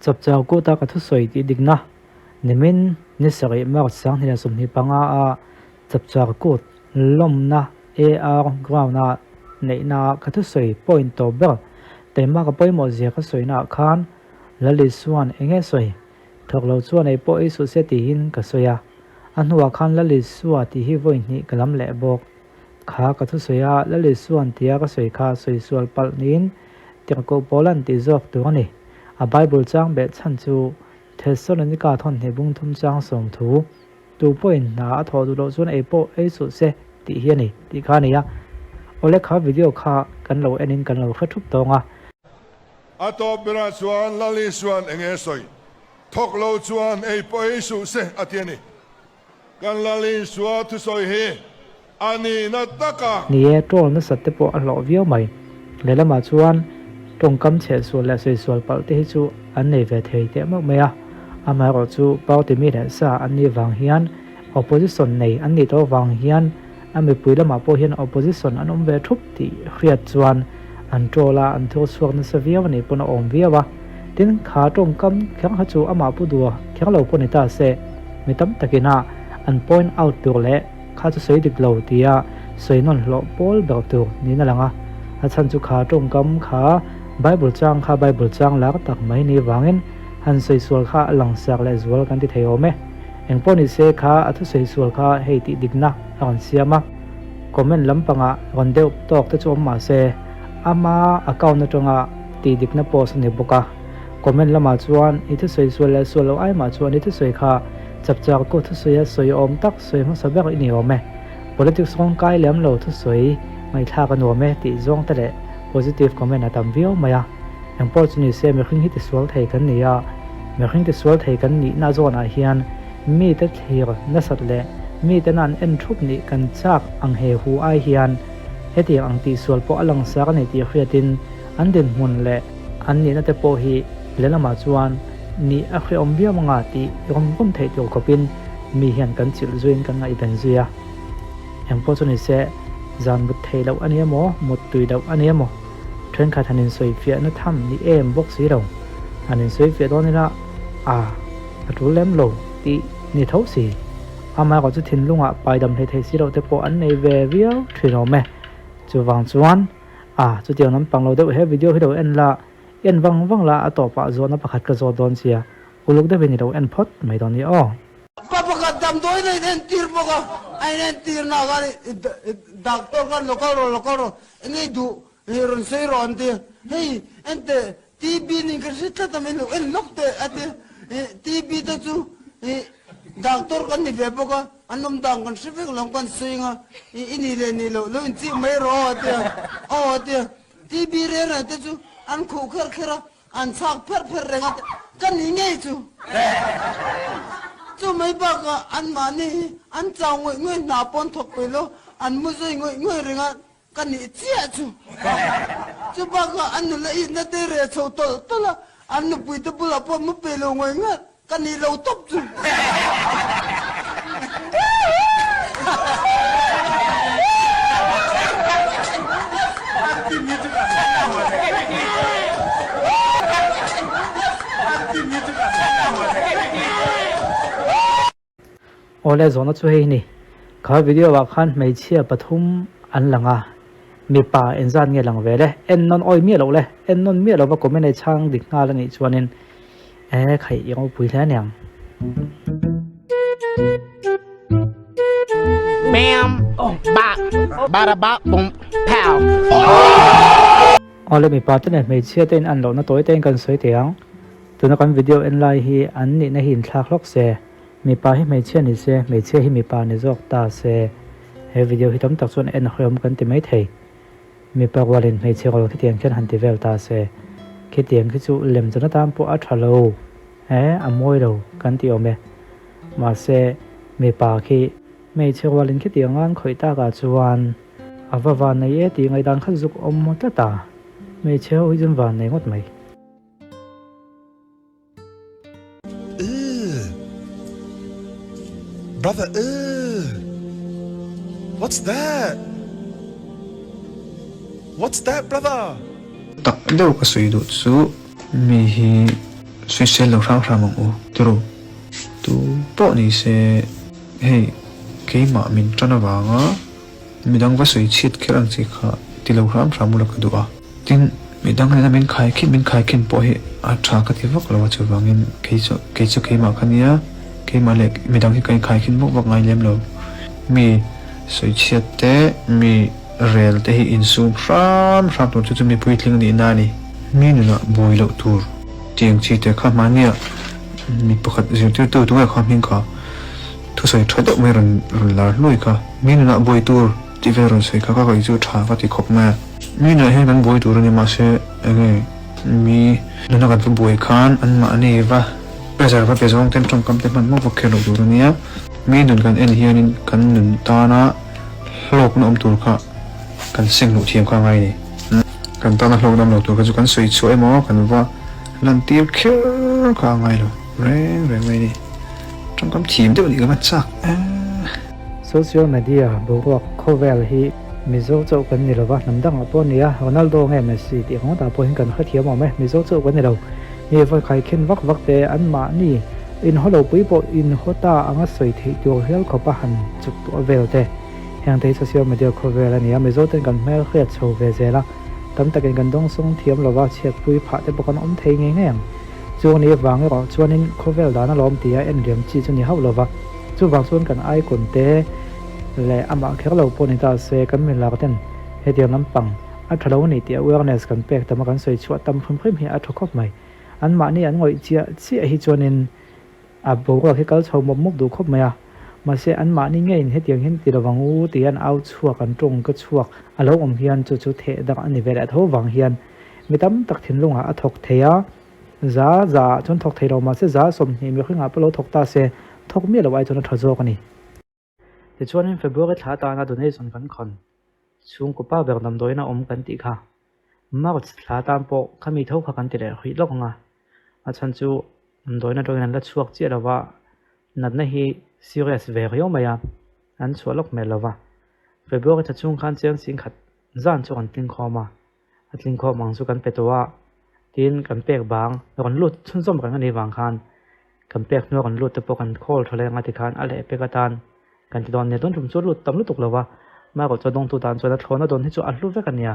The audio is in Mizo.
Chapchar Kut-a ka thusawi tih dikna nimin ni sarih March 2025 a Chapchar Kut lawmna AR Ground-a neihna ka thusawi point tawp ber taima ka pawimawh zia ka sawina ah khan Lali chuan eng nge sawi? Thawk lo chuan ei pawh ei suh se tihin ka sawi a, a hnuah khan Lali Sua tih hi vawi hnih ka lam leh bawk. Kha ka thusawi a, Lali Suan tia ka sawi kha sawi sual palh niin Tirhkoh Paulan tih zawk tur a ni. A Bible chang beh chhan chu Thessalonika thawnhnih bung thum chang 30, Tu pawhin hna a thawh duh loh chuan ei pawh ei suh se tih hi a ni tih kha a ni a. Awle kha video kha kan lo enin kan lo hre thup tawng a. A tawp berah chuan Lal Isuan eng nge sawi? Thawk lo chuan ei pawh ei suh se a ti a ni. Kan Lal Isua thusawi hi a nihna taka. Ni e, troll nasat te pawh a hlawh viau mai. Lehlamah chuan tawngkam chhehsual leh sawisual palh te hi chu an nei ve thei teh meuh mai a. Amaherawh chu party mi leh sa an nih vang hian opposition nei an nih tawh vang hian a mipui lamah pawh hian opposition an awm ve thup tih hriat chuan an troll a, an thur chhuak nasa viau a nih pawn a awm viau a. Tin, kha tawngkam kher kha chu amah pu dua kher lo pawh ni ta se, mi tam takin a an point out tur leh kha chu sawi dik lo tia sawi nawn hlawh pawl ber tur niin a lang a. A chhan chu kha tawngkam kha Bible chang kha Bible chang lar tak mai ni vangin han sawi sual kha a lang sak leh zual kan ti thei awm e. Engpawh ni se kha a thusawi sual kha hei tih dikna a rawn siam a, comment lampangah rawn deuh tawk te chu awm mah se ama account atanga tih dikna post a ni bawk a. Comment lamah chuan i thusawi sual leh sual loh ai mah chuan i thusawi kha chapchar ku thusawi a sawi awm tak sawi hmasa ber i ni awm e. Politics rawng kai lem lo thusawi ngaihthlak a nuam e tih zawng te leh positive comment a tam viau mai a. Engpawh chu ni se mihring hi tisual thei kan ni a, mihring tisual thei kan nihna zawnah hian mite thlir nasat leh miten an en thup nih kan chak ang he hu ai hian hetiang ang tihsual pawh a langsar a ni tih hriatin an dinhmun leh an nihna te pawh hi lehlamah chuan nih a hrehawm viau anga tih rawm rawm theih tur khawpin mi hian kan chilh zuiin kan ngaihven zui a. Engpawh chu ni se zan mut theih loh a ni emaw, mut tui loh a ni emaw, Thenkhat han insawifiahna tham ni em bawk si lo. Han insawifiah dawn ila, a, a tul lem lo tih ni tho si. Amaherawh chu thinlungah paidam hlei thei si loh te pawh an nei ve viau thin awm e. Chuvang chuan, a, chutiang lampang lo deuh he video hi lo en la, en vang vang la a tawpah zawhna pakhat ka zawt dawn sia, uluk deuhin i lo en phawt mai dawn ni aw. Pa pakhat damdawiin a inentir bawk a, a inentirna khan doctor khan lo kal rawh, lo kal rawh, enge i duh i rawn sawi rawh an ti a, hei enteh TB nen ka hre tlat a min lo en lawk teh a ti a, TB te chu doctor kan ni ve bawk a, an awm dan kan hre vek lo kan sawi ang a, i nih leh nih loh lo inchih mai rawh a ti a, aw a ti a, TB reng reng te chu an khuh kher kher a, An chhak pherh pherh reng a, ka ni ngei chu. Chu mai bakah anmahni hi an chau ngawih ngawih hna pawn thawk pui lo, an mu zui ngawih ngawih reng a, ka nih chiah chu. Chu bakah an nula itna te reh chho tawlh tawlh a, an nupui te bulah pawh mu pe lo ngawih ngawih, ka nih lo tawp chu. Awle zawhna chu hei hi ni. Kha video ah khan hmeichhia pathum an lang a, mipa engzat nge lang ve le? En nawn awi miah loh le, en nawn miah lova comment ei chhang dik nghal a nih chuanin E khaih i ropui hle aniang. Bam bop bada bop boom pow. Awle mipa te leh hmeichhia te in an lohna tawi te in kan sawi teh ang. Tuna kan video en lai hi an nihna hi inthlak hlawk se. Mipa hi hmeichhia ni se, hmeichhia hi mipa ni zawk ta se. He video hi tam tak chuan en hrehawm kan ti mai thei. Mipa rualin hmeichhe rual khitiang khian han ti vel ta se, khitiang khi chu lem chana tan pawh a tha lo e, a mawi lo kan ti awm e. Mahse, mipa khi hmeichhe rualin khitiang an khawih takah chuan a va van nei e tih ngaihdan kha zuk awm tlat a, hmeichhe ho hi chu an van nei ngawt mai. Ugh. Brother, ugh. What's that? What's that, brother? Tak deuh ka sawi duh chu mi hi Sawisel lo hram hram ang u tiraw? Tu pawh ni se hei keimah min tan avanga midang va sawi chhiat kher ang che kha ti lo hram hram ula ka duh a. Tin, midang nena min khaikhin min khaikhin pawh hi a tha ka ti vak lo a chuvangin kei chu kei chu keimah ka nia keimah leh midang hi ka inkhaikhin vak vak ngai lem lo. Mi sawi chhiat te mi rel te hi insum hram hram tur chu chu mi puitling nihna a ni. Mi nunah buai loh tur tiang chi te kha hmania mi pakhat zirtirtu tunge kha hming kha thusawi tha deuh mai rawn rawn lar hluai kha mi nunah buai tur tih vel rawn sawi kha ka kei chu tha ka ti khawp mai a. Mi nunah hian kan buai tur a ni mahse enge mi nuna kan va buai khan anmahni va pressure va pe zawng ten tawngkam te hman mawk vak kher loh tur a nia. Mi nun kan en hianin kan nun tana hlawkna awm tur kha kan seng luh thiam kha a ngai a ni. Kan tana hlawkna awm lo tur kha chu kan sawi chhuah emaw kan va lantir kher kha a ngai lo reng reng mai a ni. Tawngkam thiam deuh nih ka va chak e. Social media boruak khawvel hi Mizo chauh kan ni lova, hnam dangah pawh a ni a, Ronaldo nge Messi tih ang ngawtah pawh hian kan hrethiam awm e, Mizo chauh kan ni lo. Mi vawi khaikhin vak vak te anmahni inhaw lo pui pawh inhaw ta anga sawi theih tur hial khawp a han chuk tuah vel te. Heng te hi social media khawvel a ni a, Mizo ten kan hmel hriat chho ve zel a, tam takin kan dawngsawng thiam lova chhiatpui phah te pawh kan awm thei ngei ngei ang. Chung ni vang erawh chuanin khawvel dan alawm tia en riam chi chu ni hauh lova, chuvang chuan kan icon te leh amah kher lo pawh ni ta se kan milak ten hetiang lampang a tha lo a ni tih awareness kan pek tam a kan sawi chhuah tam hrim hrim hi a tha khawp mai. Anmahni an ngawih chiah chiah hi chuanin A boruak hi kal chho mawp mawp duh khawp mai a, mahse anmahni ngeiin hetiang hian ti lovang u ti hian au chhuak an tawng ka chhuak a lo awm hian chu chu theh dang a ni ve leh tho vang hian mi tam tak thinlungah a thawk thei a, za za ah chuan thawk thei lo mahse za 20 mihringah pawh lo thawk ta se thawk miah loh ai chuan a tha zawk a ni. Tichuanin February thla atana donation kan khawn chhungkaw pa ber damdawiin a awm kan tih kha March thla atan pawh khami tho kha kan ti leh hrih lawk ang a, a chhan chu damdawiin atangin an la chhuak chiah lo va, natna hi serious ve riau mai a, an chhuah lawk hmel lo va. February thla chhung khan chiang singkhat zan chu kan tlingkhawm a, A tlingkhawm ang chu kan pe tawh a, tin kan pek bang rawn lut chhunzawm reng a nih vang khan kan pek hnua rawn lut te pawh kan call tha leng a tikhan a leh pek atan kan ti dawn nia tun tum chu a lut tam lutuk lo va, Margaret chuan dawngtu tan chuan a thlawhna dawn hi chu a hlu vek a nia.